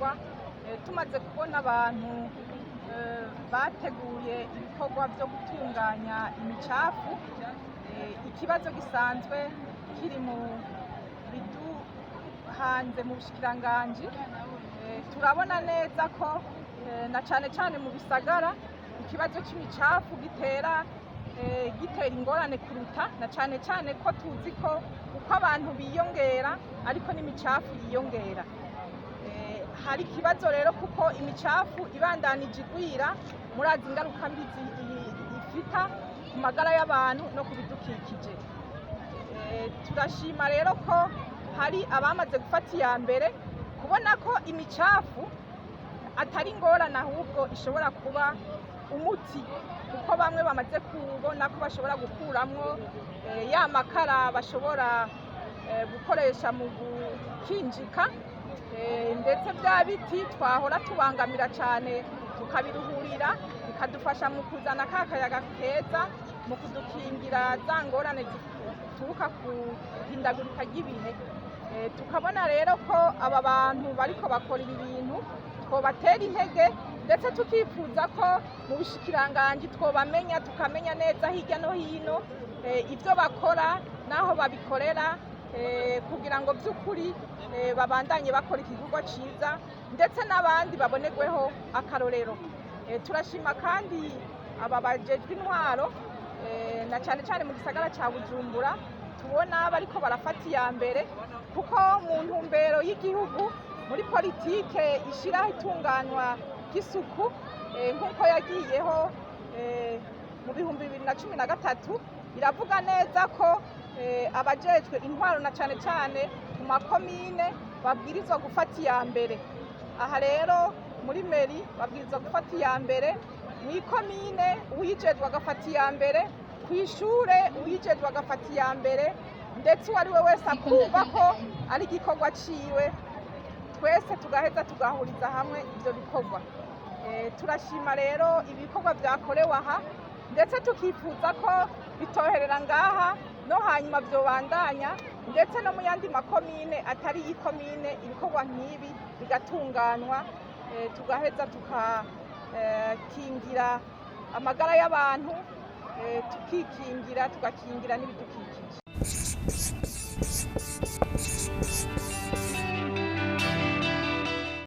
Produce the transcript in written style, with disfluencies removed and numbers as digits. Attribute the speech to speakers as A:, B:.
A: gikorwa. Tumaze kubona abantu bateguye ibikorwa byo gutunganya imicafu, ikibazo gisanzwe kiri mu biduhanze mu bushikiranganji. Turabona neza ko na cane cane mu bisagara ikibazo c'imicafu gitera ingorane kuruta, na cane cane ko tuzi ko uko abantu biyongera ariko n'imicafu yiyongera. Hari ikibazo rero kuko imicafu ibandanije igwira, murazi ingaruka mbi ifita ku magara y'abantu no ku bidukikije. Turashima rero ko hari abamaze gufata iya mbere kubona ko imicafu atari ingorane, ahubwo ishobora kuba umuti, kuko bamwe bamaze kubona ko bashobora gukuramwo ya makara bashobora gukoresha mu gukinjika, ndetse bya biti twahora tubangamira cyane tukabiruhurira, bikadufasha mu kuzana ka kayaga keza, mu kudukingira za ngorane zituruka ku hindagurika ry'ibihe. Tukabona rero ko aba bantu bariko bakora ibi bintu twobatera intege, ndetse tukifuza ko mu bushikiranganji twobamenya, tukamenya neza hirya no hino ibyo bakora n'aho babikorera, kugira ngo by'ukuri babandanye bakora igikorwa ciza, ndetse n'abandi babonerweho akarorero. Turashima kandi aba bajejwe intwaro, na cyane cyane mu gisagara ca Bujumbura, tubona bariko barafata iya mbere, kuko mu ntumbero y'igihugu muri politike ishiraho itunganywa ry'isuku, nk'uko yagiyeho mu 2013, iravuga neza ko abajejwe intwaro na cane cane mu makomine babwirizwa gufata iya mbere. Aha rero muri meri babwirizwa gufata iya mbere, mu ikomine uwuyijejwe agafata iya mbere, ku ishure uwuyijejwe agafata iya mbere, ndetse uwo ari we wese akumva ko ari igikorwa ciwe, twese tugaheza tugahuriza hamwe ivyo bikorwa. Turashima rero ibikorwa vyakorewe aha, ndetse tukifuza ko bitoherera ngaha, no hanyuma vyobandanya, ndetse no mu yandi makomine atari y'ikomine, ibikorwa nk'ibi bigatunganywa, tugaheza tukakingira amagara y'abantu, tukikingira, tugakingira n'ibidukikije.